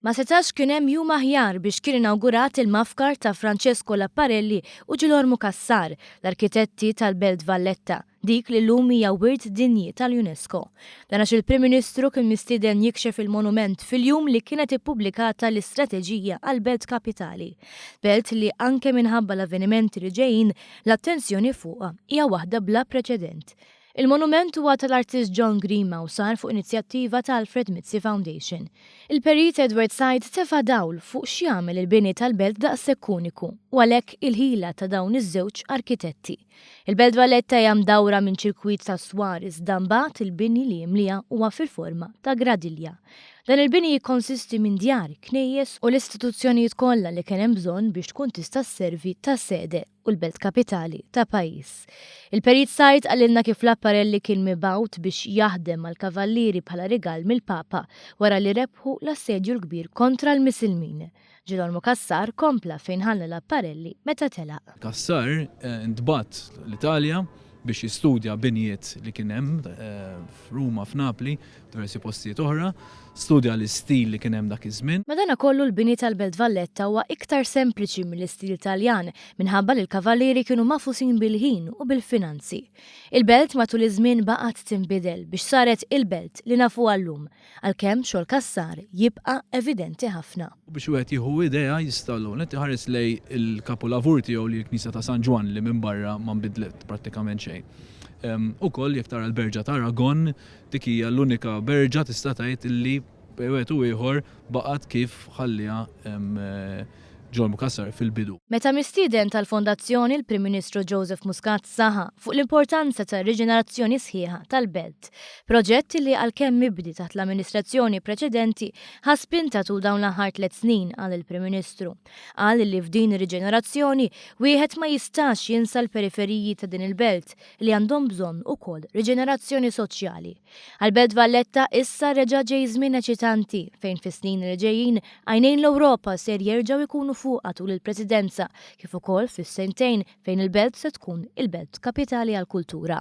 Ma setax kien hemm jum aħjar biex kien inawgurat il-mafkar ta' Francesco Laparelli u Gilormu Cassar, l-arkitetti tal-Belt Valletta, dik li llum hija Wirt Dinji tal-UNESCO. Dan għax il-Prim Ministru kien mistieden jikxef il-monument fil-jum li kienet ippubblikata l-istrateġija għall-Belt Kapitali. Belt li anke minħabba l-avvenimenti li ġejjin, l-attenzjoni fuqha hija waħda bla preċedent. Il-monument huwa tal-artist John Grima u sar fuq inizjattiva ta' Alfred Mizzi Foundation. Il-Perit Edward Said tefa' dawl fuq x'jagħmel il-bini tal-belt daqshekk uniku u għalhekk il-ħila ta' dawn iż-żewġ arkitetti. Il-Belt Valletta hija mdawra minn ċirkwit ta' swar iżda mbagħad il-bini li jimliha huwa fil-forma ta' gradilja. Dan il-bini jikkonsisti minn djar, knejjes u l-istituzzjonijiet kollha li kien hemm bżonn biex tkun tista' sservi ta' sede u l-belt kapitali ta' pajjiż. Il-Perit Said qalilna kif Laparelli kien mibgħut biex jaħdem mal-Kavallieri bħala rigal mill-Papa wara li rebħu l-Assedju l-Kbir kontra l-Misilmin. Ġilormu Cassar kompla fejn ħalla Laparelli meta telaq. Cassar ntbagħat l-Italja biex jistudja binjiet li kien hemm f'Ruma, f'Napli, diversi postijiet oħra, studja l-istil li kien hemm dak iż-żmien. Madanakollu l-bini tal-Belt Valletta huwa iktar sempliċi mill-istil Taljan minħabba li l-kavallieri kienu magħfusin bil-ħin u bil-finanzi. Il-belt matul iż-żmien baqgħet tinbidel biex saret il-belt li nafuha llum, għalkemm xogħol Cassar jibqa' evidenti ħafna. U biex wieħed jieħu idea jista' l-ewwel nett iħares lejn il-kapulavur tiegħu li hi l-Knisja ta' San Ġwann li minn barra ma nbidlet prattikament xejn. Ukoll jekk tara l-Berġa ta' Aragon, Dik hija l-unika berġa tista' tgħid illi bejn wieħed u ieħor baqgħet kif ħalliha Ġormu Cassar fil-bidu. Meta mistieden tal-Fondazzjoni l-Prim Ministru Joseph Muscat saħaq fuq l-importanza ta' riġenerazzjoni sħiħa tal-belt. Proġett li għalkemm mibdi taħt l-amministrazzjoni preċedenti ħa spinta tul dawn l-aħħar tlett snin, qal il-Prim Ministru. Qal li f'din ir-riġenerazzjoni wieħed ma jistax jinsa l-periferiji ta' din il-belt li għandhom bżonn ukoll riġenerazzjoni soċjali. Għall-Belt Valletta issa reġa' ġej żmien eċitanti fejn fis-snin li ġejjin għajnejn l-Ewropa ser jerġgħu jkunu fuqha tul il-Presidenza kif ukoll fis-sentejn fejn il-belt se tkun il-Belt Kapitali għall-Kultura.